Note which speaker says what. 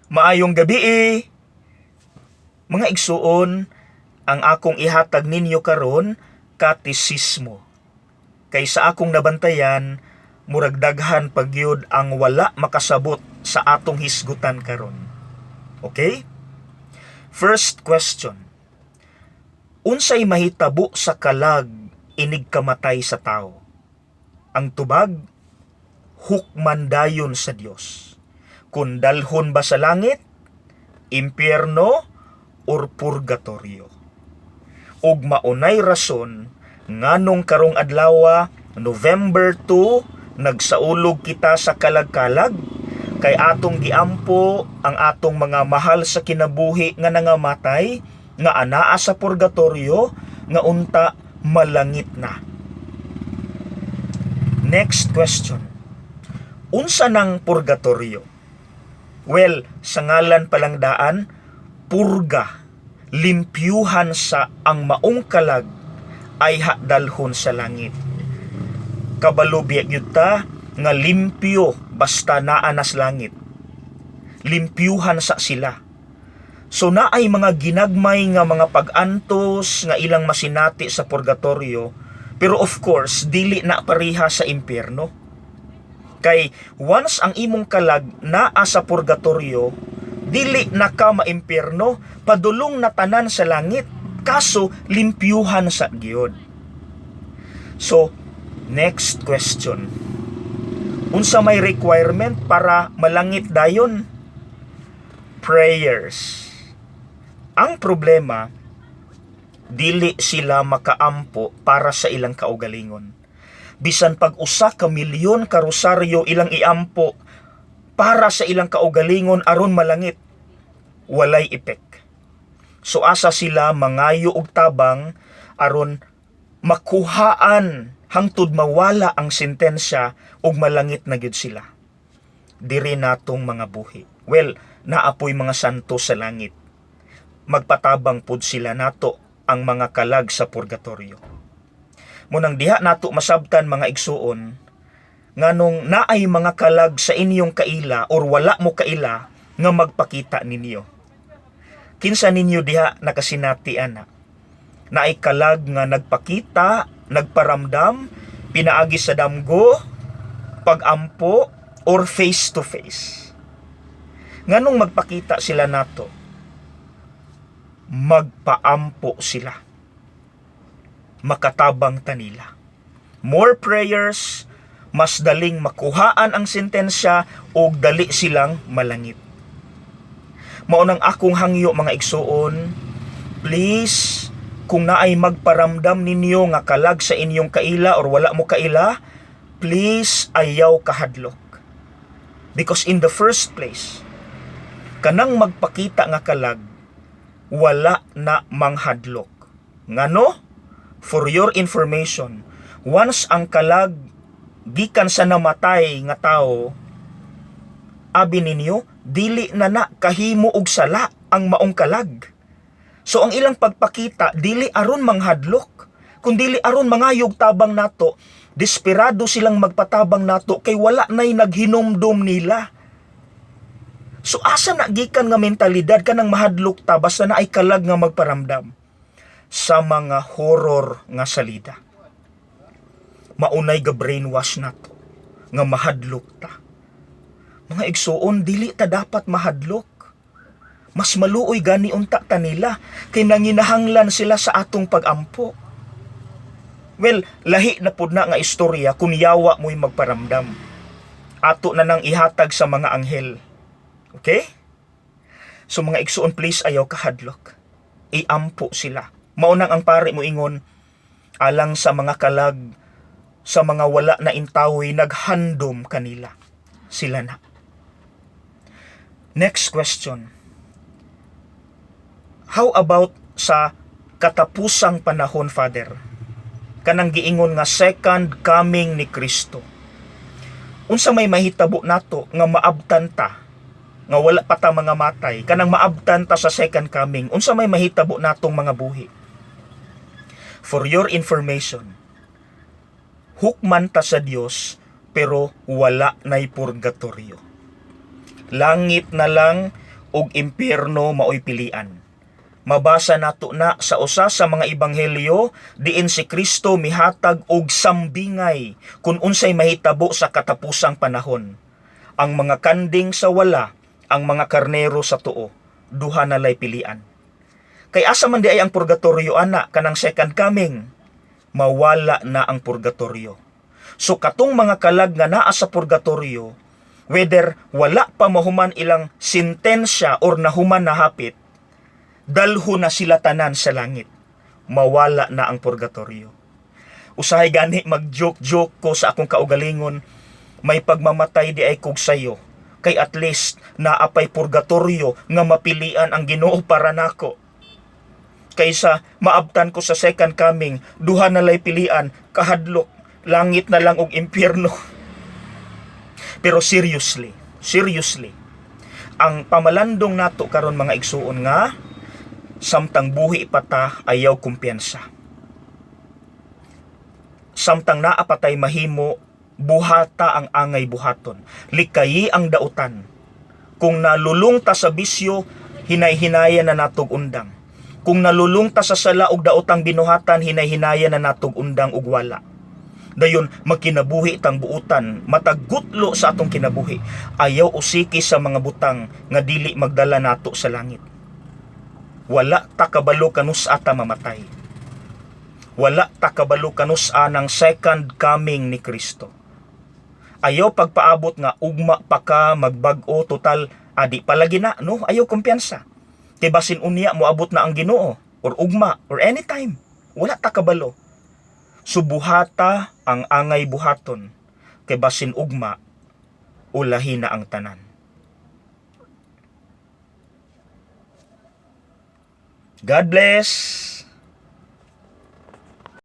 Speaker 1: Maayong gabi eh. Mga igsuon, ang akong ihatag ninyo karon, katisismo. Kay sa akong nabantayan, murag daghan pa gyud ang wala makasabot sa atong hisgutan karon. Okay? First question. Unsay mahitabo sa kalag inig kamatay sa tao? Ang tubag, hukman dayon sa Dios. Kung dalhon ba sa langit, impyerno, or purgatorio. Ug maunay rason nganong karong adlawa, November 2, nagsaulog kita sa kalag-kalag, kay atong giampo ang atong mga mahal sa kinabuhi nga nangamatay, nga anaa sa purgatorio, nga unta malangit na. Next question. Unsa nang purgatorio? Well, sa ngalan pa lang daan, purga, limpyuhan sa ang maong kalag ayha dalhon sa langit. Kabalo biya gyud ta nga limpyo basta naa nas langit. Limpyuhan sa sila. So naay mga ginagmay nga mga pag-antos nga ilang masinati sa purgatorio, pero of course dili na pareha sa impyerno. Kay once ang imong kalag naa sa purgatorio, dili na ka maimpyerno, padulong na tanan sa langit, kaso limpyuhan sa gyud. So, next question. Unsa may requirement para malangit dayon? Prayers. Ang problema, dili sila makaampo para sa ilang kaugalingon. Bisan pag 1 ka milyon ka rosaryo ilang iampo para sa ilang kaugalingon aron malangit, walay epek. So asa sila mangayo og tabang aron makuhaan hangtod mawala ang sentensya ug malangit na gyud sila? Diri natong mga buhi. Well, naa poy mga santo sa langit. Magpatabang pud sila nato ang mga kalag sa purgatorio. Munang diha nato masabtan, mga igsuon, nganong naay mga kalag sa inyong kaila or wala mo kaila nga magpakita ninyo. Kinsa ninyo diha nakasinati ana? Naay kalag nga nagpakita, nagparamdam, pinaagi sa damgo, pagampo, or face to face. Nganong magpakita sila nato? Magpaampo sila. Makatabang tanila. More prayers, mas daling makuhaan ang sentensya o dali silang malangit. Mao nang akong hangyo, mga igsuon, please, kung naay magparamdam ninyo nga kalag sa inyong kaila or wala mo kaila, please ayaw kahadlok. Because in the first place, kanang magpakita nga kalag, wala na manghadlok. Ngano? For your information, once ang kalag gikan sa namatay nga tao, abi ninyo, dili na na kahimo og sala ang maong kalag. So ang ilang pagpakita dili aron manghadlok, kun dili aron mangayog tabang nato. Desperado silang magpatabang nato kay wala nay naghinumdum nila. So asa na gikan nga mentalidad kanang mahadlok ta basta naay kalag nga magparamdam? Sa mga horror nga salida. Maunay ga brainwash nato nga mahadlok ta. Mga igsuon, dili ta dapat mahadlok. Mas maluoy gani unta ta nila kay nanginahanglan sila sa atong pagampo. Well, lahi na pud na nga istorya kung yawa mo'y magparamdam. Ato na nang ihatag sa mga anghel. Okay? So mga igsuon, please ayaw kahadlok. Iampo sila. Maunang ang pare mo ingon, alang sa mga kalag, sa mga wala na intawi, naghandom kanila. Sila na. Next question. How about sa katapusang panahon, Father? Kanang giingon nga second coming ni Kristo. Unsa may mahitabo nato nga maabtan ta nga wala pa ta mga matay, kanang maabtan ta sa second coming, unsa may mahitabo natong mga buhi? For your information, hukman ta sa Dios pero wala nay purgatorio. Langit na lang. ug impyerno maoy pilian. Mabasa nato na sa usa sa mga ebanghelyo diin si Kristo mihatag og sambingay kung unsay mahitabo sa katapusang panahon. Ang mga kanding sa wala, ang mga karnero sa tuo, duha na lay pilian. Kay asa man diay ang purgatorio ana kanang second coming? Mawala na ang purgatorio. So katong mga kalag nga naa sa purgatorio, whether wala pa mahuman ilang sentensya or nahuman na hapit, dalho na sila tanan sa langit. Mawala na ang purgatorio. Usahay gani mag-joke-joke ko sa akong kaugalingon, may pagmamatay diay kog sayo kay at least naa pay purgatorio nga mapilian ang Ginoo para nako. Kaysa maabtan ko sa second coming, duha na lay pilian, kahadlok, langit na lang og impyerno. Pero seriously, seriously, ang pamalandong nato karon, mga igsuon, nga samtang buhi pa ta, ayaw kumpiyansa. Samtang naa pa tay mahimo, buhata ang angay buhaton. Likayi ang dautan. Kung nalulung ta sa bisyo, hinay-hinaya na natog undang. Kung nalulung ta sa sala og daotang binuhatan, hinay-hinaya na natog undang og wala. Dayon magkinabuhi tang buutan, matagutlo sa atong kinabuhi. Ayaw usiki sa mga butang nga dili magdala nato sa langit. Wala ta kabalo kanus-a ta mamatay. Wala ta kabalo kanus-a ng second coming ni Kristo. Ayaw pagpaabot nga ugma pa ka magbag-o, total adi palagi na, no? Ayaw kumpiyansa. Kay basin unya moabot na ang Ginoo or ugma or anytime. Wala ta kabalo. So buhata ang angay buhaton kay basin ugma ulahi na ang tanan. God bless.